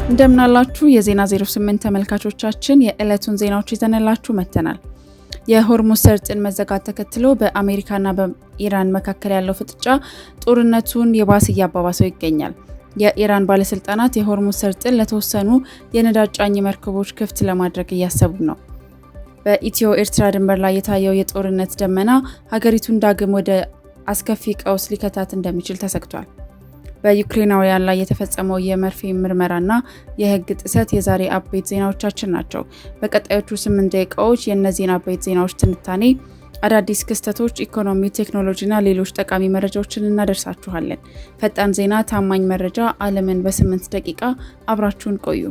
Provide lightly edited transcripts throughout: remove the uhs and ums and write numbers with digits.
እንደምናላችሁ የዜና 08 ተመልካቾቻችን፣ የዕለቱን ዜናዎች ይዘንላችሁ መጥተናል። የሆርሙዝ ሰርጥን መዘጋት ተከትሎ በአሜሪካና በኢራን መካከል ያለው ፍጥጫ ጦርነቱን የባሰ እያባባሰው ይገኛል። የኢራን ባለስልጣናት የሆርሙዝ ሰርጥን ለተወሰኑ የነዳጅ ጫኝ መርከቦች ክፍት ለማድረግ እያሰቡ ነው። በኢትዮ ኤርትራ ድንበር ላይ የታየው የጦርነት ደመና ሀገሪቱን ዳግም ወደ አስከፊ ቀውስ ሊከታት እንደሚችል ተሰግቷል። በዩክሬናውያን ላይ የተፈጸመው የመርፌ ምርመራና የሕግ ጥሰት የዛሬ አበይት ዜናዎቻችን ናቸው። በቀጣዮቹ 8 ደቂቃዎች የእነዚህን አበይት ዜናዎች ትንታኔ፣ አዳዲስ ክስተቶች፣ ኢኮኖሚ፣ ቴክኖሎጂና ሌሎች ጠቃሚ መረጃዎችን እናደርሳችኋለን። ፈጣን ዜና፣ ታማኝ መረጃ፣ ዓለምን በ8 ደቂቃ። አብራችሁን ቆዩ።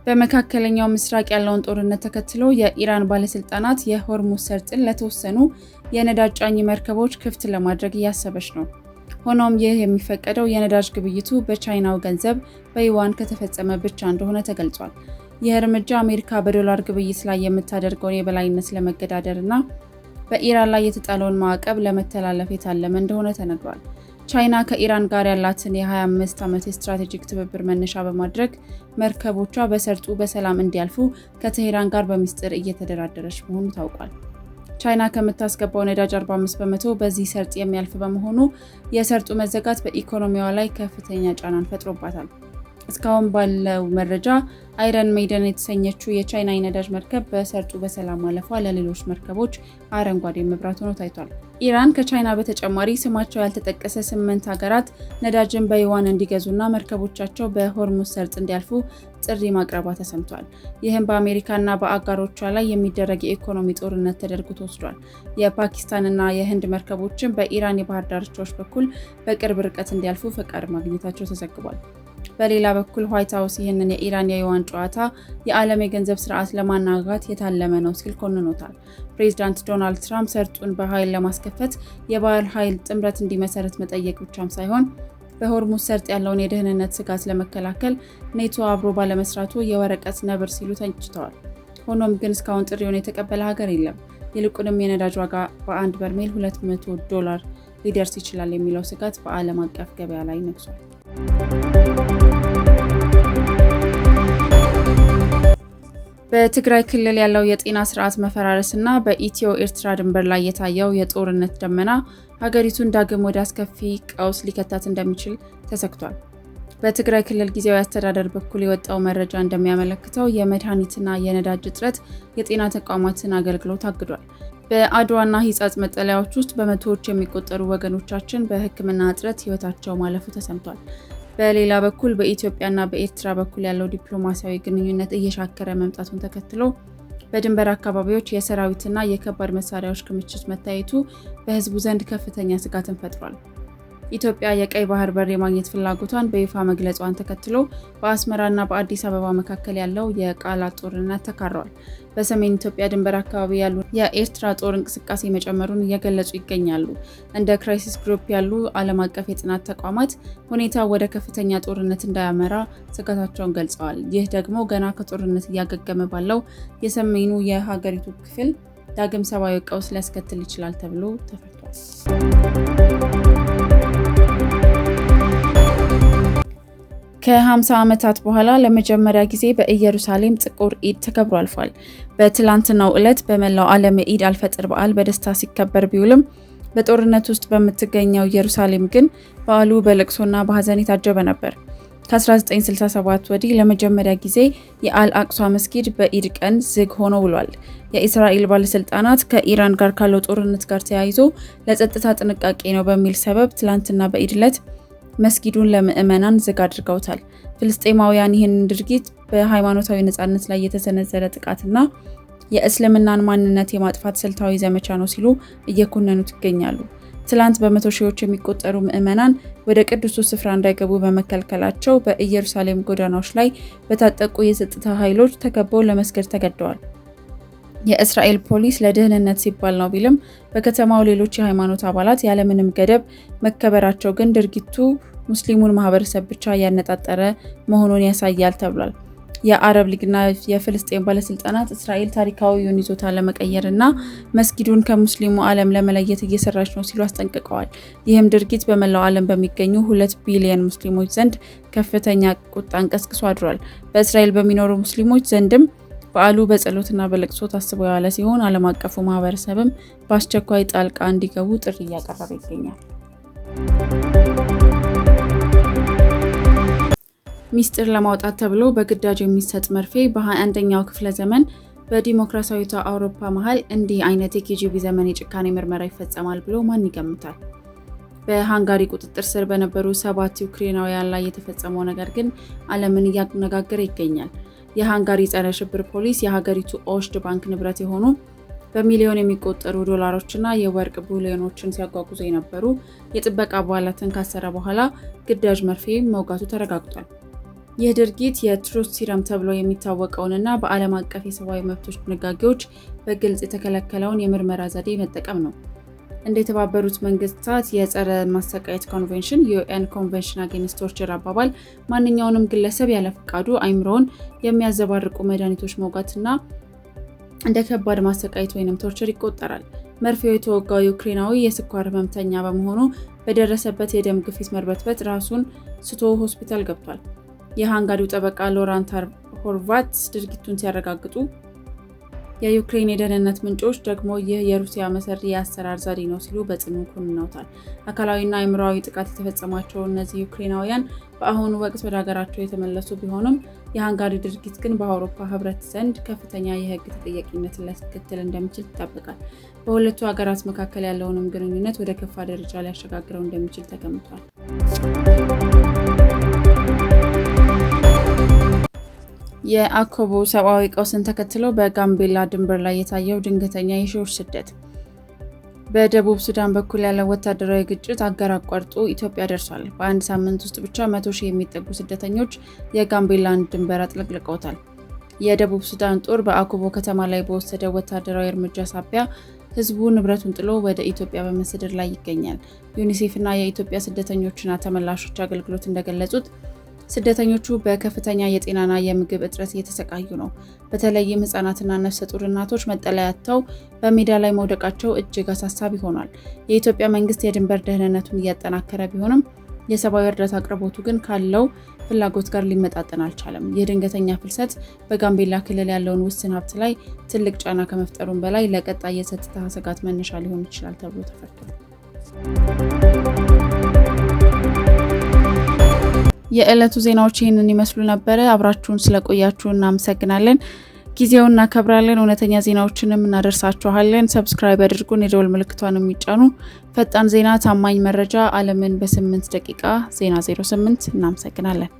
በመካከለኛው ምስራቅ ያለውን ጦርነት ተከትሎ የኢራን ባለስልጣናት የሆርሙዝ ሰርጥን ለተወሰኑ የነዳጅ ጫኝ መርከቦች ክፍት ለማድረግ እያሰበች ነው። ሆኖም ይህ የሚፈቀደው የነዳጅ ግብይቱ በቻይናው ገንዘብ በዩዋን ከተፈጸመ ብቻ እንደሆነ ተገልጿል። ይህ እርምጃ አሜሪካ በዶላር ግብይት ላይ የምታደርገውን የበላይነት ለመገዳደር እና በኢራን ላይ የተጣለውን ማዕቀብ ለመተላለፍ የታለመ እንደሆነ ተነግሯል። ቻይና ከኢራን ጋር ያላትን የ25 ዓመት የስትራቴጂክ ትብብር መነሻ በማድረግ መርከቦቿ በሰርጡ በሰላም እንዲያልፉ ከቴሄራን ጋር በሚስጥር እየተደራደረች መሆኑ ታውቋል። ቻይና ከምታስገባው ነዳጅ 45% በዚህ ሰርጥ የሚያልፍ በመሆኑ የሰርጡ መዘጋት በኢኮኖሚዋ ላይ ከፍተኛ ጫናን ፈጥሮባታል። እስካሁን ባለው መረጃ አይረን ሜይደን የተሰኘችው የቻይና የነዳጅ መርከብ በሰርጡ በሰላም ማለፏ ለሌሎች መርከቦች አረንጓዴ መብራት ሆኖ ታይቷል። ኢራን ከቻይና በተጨማሪ ስማቸው ያልተጠቀሰ ስምንት ሀገራት ነዳጅን በዩዋን እንዲገዙና መርከቦቻቸው በሆርሙዝ ሰርጥ እንዲያልፉ ጥሪ ማቅረቧ ተሰምቷል። ይህም በአሜሪካና በአጋሮቿ ላይ የሚደረግ የኢኮኖሚ ጦርነት ተደርጎ ተወስዷል። የፓኪስታንና የህንድ መርከቦችን በኢራን የባህር ዳርቻዎች በኩል በቅርብ ርቀት እንዲያልፉ ፈቃድ ማግኘታቸው ተዘግቧል። በሌላ በኩል ዋይት ሀውስ ይህንን የኢራን የዩዋን ጨዋታ የዓለም የገንዘብ ስርዓት ለማናጋት የታለመ ነው ሲል ኮንኖታል። ፕሬዚዳንት ዶናልድ ትራምፕ ሰርጡን በኃይል ለማስከፈት የባህር ኃይል ጥምረት እንዲመሰረት መጠየቅ ብቻም ሳይሆን በሆርሙዝ ሰርጥ ያለውን የደህንነት ስጋት ለመከላከል ኔቶ አብሮ ባለመስራቱ የወረቀት ነብር ሲሉ ተችተዋል። ሆኖም ግን እስካሁን ጥሪውን የተቀበለ ሀገር የለም። ይልቁንም የነዳጅ ዋጋ በአንድ በርሜል 200 ዶላር ሊደርስ ይችላል የሚለው ስጋት በዓለም አቀፍ ገበያ ላይ ነግሷል። በትግራይ ክልል ያለው የጤና ስርዓት መፈራረስና በኢትዮ ኤርትራ ድንበር ላይ የታየው የጦርነት ደመና ሀገሪቱን ዳግም ወደ አስከፊ ቀውስ ሊከታት እንደሚችል ተሰግቷል። በትግራይ ክልል ጊዜያዊ አስተዳደር በኩል የወጣው መረጃ እንደሚያመለክተው የመድኃኒትና የነዳጅ እጥረት የጤና ተቋማትን አገልግሎት አግዷል። በአድዋና ሕጻጽ መጠለያዎች ውስጥ በመቶዎች የሚቆጠሩ ወገኖቻችን በሕክምና እጥረት ሕይወታቸው ማለፉ ተሰምቷል። በሌላ በኩል በኢትዮጵያና በኤርትራ በኩል ያለው ዲፕሎማሲያዊ ግንኙነት እየሻከረ መምጣቱን ተከትሎ በድንበር አካባቢዎች የሰራዊትና የከባድ መሳሪያዎች ክምችት መታየቱ በሕዝቡ ዘንድ ከፍተኛ ስጋትን ፈጥሯል። ኢትዮጵያ የቀይ ባህር በር የማግኘት ፍላጎቷን በይፋ መግለጿን ተከትሎ በአስመራና በአዲስ አበባ መካከል ያለው የቃላት ጦርነት ተካሯል። በሰሜን ኢትዮጵያ ድንበር አካባቢ ያሉ የኤርትራ ጦር እንቅስቃሴ መጨመሩን እየገለጹ ይገኛሉ። እንደ ክራይሲስ ግሩፕ ያሉ ዓለም አቀፍ የጥናት ተቋማት ሁኔታው ወደ ከፍተኛ ጦርነት እንዳያመራ ስጋታቸውን ገልጸዋል። ይህ ደግሞ ገና ከጦርነት እያገገመ ባለው የሰሜኑ የሀገሪቱ ክፍል ዳግም ሰብአዊ ቀውስ ሊያስከትል ይችላል ተብሎ ተፈርቷል። ከ50 ዓመታት በኋላ ለመጀመሪያ ጊዜ በኢየሩሳሌም ጥቁር ኢድ ተከብሮ አልፏል። በትላንትናው ዕለት በመላው ዓለም የኢድ አልፈጥር በዓል በደስታ ሲከበር ቢውልም በጦርነት ውስጥ በምትገኘው ኢየሩሳሌም ግን በዓሉ በለቅሶና በሀዘን የታጀበ ነበር። ከ1967 ወዲህ ለመጀመሪያ ጊዜ የአል አቅሷ መስጊድ በኢድ ቀን ዝግ ሆኖ ውሏል። የእስራኤል ባለስልጣናት ከኢራን ጋር ካለው ጦርነት ጋር ተያይዞ ለጸጥታ ጥንቃቄ ነው በሚል ሰበብ ትላንትና በኢድ ዕለት መስጊዱን ለምዕመናን ዝግ አድርገውታል። ፍልስጤማውያን ይህንን ድርጊት በሃይማኖታዊ ነጻነት ላይ የተሰነዘረ ጥቃትና የእስልምናን ማንነት የማጥፋት ስልታዊ ዘመቻ ነው ሲሉ እየኮነኑት ይገኛሉ። ትላንት በመቶ ሺዎች የሚቆጠሩ ምዕመናን ወደ ቅዱሱ ስፍራ እንዳይገቡ በመከልከላቸው በኢየሩሳሌም ጎዳናዎች ላይ በታጠቁ የጸጥታ ኃይሎች ተከበው ለመስገድ ተገደዋል። የእስራኤል ፖሊስ ለደህንነት ሲባል ነው ቢልም በከተማው ሌሎች የሃይማኖት አባላት ያለምንም ገደብ መከበራቸው ግን ድርጊቱ ሙስሊሙን ማህበረሰብ ብቻ ያነጣጠረ መሆኑን ያሳያል ተብሏል። የአረብ ሊግና የፍልስጤም ባለስልጣናት እስራኤል ታሪካዊውን ይዞታ ለመቀየርና መስጊዱን ከሙስሊሙ ዓለም ለመለየት እየሰራች ነው ሲሉ አስጠንቅቀዋል። ይህም ድርጊት በመላው ዓለም በሚገኙ 2 ቢሊዮን ሙስሊሞች ዘንድ ከፍተኛ ቁጣን ቀስቅሶ አድሯል። በእስራኤል በሚኖሩ ሙስሊሞች ዘንድም በዓሉ በጸሎትና በለቅሶ ታስቦ የዋለ ሲሆን፣ ዓለም አቀፉ ማህበረሰብም በአስቸኳይ ጣልቃ እንዲገቡ ጥሪ እያቀረበ ይገኛል። ሚስጥር ለማውጣት ተብሎ በግዳጅ የሚሰጥ መርፌ። በ21ኛው ክፍለ ዘመን በዲሞክራሲያዊቷ አውሮፓ መሀል እንዲህ አይነት የኬጂቢ ዘመን የጭካኔ ምርመራ ይፈጸማል ብሎ ማን ይገምታል? በሃንጋሪ ቁጥጥር ስር በነበሩ ሰባት ዩክሬናውያን ላይ የተፈጸመው ነገር ግን ዓለምን እያነጋገረ ይገኛል። የሃንጋሪ ጸረ ሽብር ፖሊስ የሀገሪቱ ኦሽድ ባንክ ንብረት የሆኑ በሚሊዮን የሚቆጠሩ ዶላሮችና የወርቅ ቡሊዮኖችን ሲያጓጉዙ የነበሩ የጥበቃ አባላትን ካሰረ በኋላ ግዳጅ መርፌ መውጋቱ ተረጋግጧል። ይህ ድርጊት የ truth serum ተብሎ የሚታወቀውንና በዓለም አቀፍ የሰብአዊ መብቶች ድንጋጌዎች በግልጽ የተከለከለውን የምርመራ ዘዴ መጠቀም ነው። እንደ የተባበሩት መንግስታት የጸረ ማሰቃየት ኮንቬንሽን UN Convention Against Torture አባባል፣ ማንኛውንም ግለሰብ ያለ ፈቃዱ አይምሮውን የሚያዘባርቁ መድኃኒቶች መውጋትና እንደ ከባድ ማሰቃየት ወይንም torture ይቆጠራል። መርፌው የተወጋው ዩክሬናዊ የስኳር ህመምተኛ በመሆኑ በደረሰበት የደም ግፊት መርበትበት ራሱን ስቶ ሆስፒታል ገብቷል። የሃንጋሪው ጠበቃ ሎራንት ሆርቫት ድርጊቱን ሲያረጋግጡ፣ የዩክሬን የደህንነት ምንጮች ደግሞ ይህ የሩሲያ መሰሪ የአሰራር ዘዴ ነው ሲሉ በጽኑ ኮንነውታል። አካላዊና አእምሮአዊ ጥቃት የተፈጸማቸው እነዚህ ዩክሬናውያን በአሁኑ ወቅት ወደ ሀገራቸው የተመለሱ ቢሆኑም፣ የሃንጋሪ ድርጊት ግን በአውሮፓ ህብረት ዘንድ ከፍተኛ የህግ ተጠያቂነትን ሊያስከትል እንደሚችል ይጠበቃል። በሁለቱ ሀገራት መካከል ያለውንም ግንኙነት ወደ ከፋ ደረጃ ሊያሸጋግረው እንደሚችል ተገምቷል። የአኮቦ ሰብአዊ ቀውስን ተከትሎ በጋምቤላ ድንበር ላይ የታየው ድንገተኛ የሺዎች ስደት። በደቡብ ሱዳን በኩል ያለው ወታደራዊ ግጭት አገር አቋርጦ ኢትዮጵያ ደርሷል። በአንድ ሳምንት ውስጥ ብቻ 100,000 የሚጠጉ ስደተኞች የጋምቤላን ድንበር አጥለቅልቀውታል። የደቡብ ሱዳን ጦር በአኮቦ ከተማ ላይ በወሰደው ወታደራዊ እርምጃ ሳቢያ ህዝቡ ንብረቱን ጥሎ ወደ ኢትዮጵያ በመሰደድ ላይ ይገኛል። ዩኒሴፍ እና የኢትዮጵያ ስደተኞችና ተመላሾች አገልግሎት እንደገለጹት ስደተኞቹ በከፍተኛ የጤናና የምግብ እጥረት እየተሰቃዩ ነው። በተለይም ህጻናትና ነፍሰ ጡር እናቶች መጠለያ አጥተው በሜዳ ላይ መውደቃቸው እጅግ አሳሳቢ ሆኗል። የኢትዮጵያ መንግስት የድንበር ደህንነቱን እያጠናከረ ቢሆንም፣ የሰብአዊ እርዳታ አቅርቦቱ ግን ካለው ፍላጎት ጋር ሊመጣጠን አልቻለም። ይህ ድንገተኛ ፍልሰት በጋምቤላ ክልል ያለውን ውስን ሀብት ላይ ትልቅ ጫና ከመፍጠሩም በላይ ለቀጣይ የጸጥታ ስጋት መነሻ ሊሆን ይችላል ተብሎ ተፈርቷል። የዕለቱ ዜናዎች ይህንን ይመስሉ ነበረ። አብራችሁን ስለቆያችሁ እናመሰግናለን። ጊዜውን እናከብራለን። እውነተኛ ዜናዎችንም እናደርሳችኋለን። Subscribe ያድርጉን፣ የደወል ምልክቷን የሚጫኑ። ፈጣን ዜና፣ ታማኝ መረጃ፣ ዓለምን በ8 ደቂቃ፣ ዜና 08። እናመሰግናለን።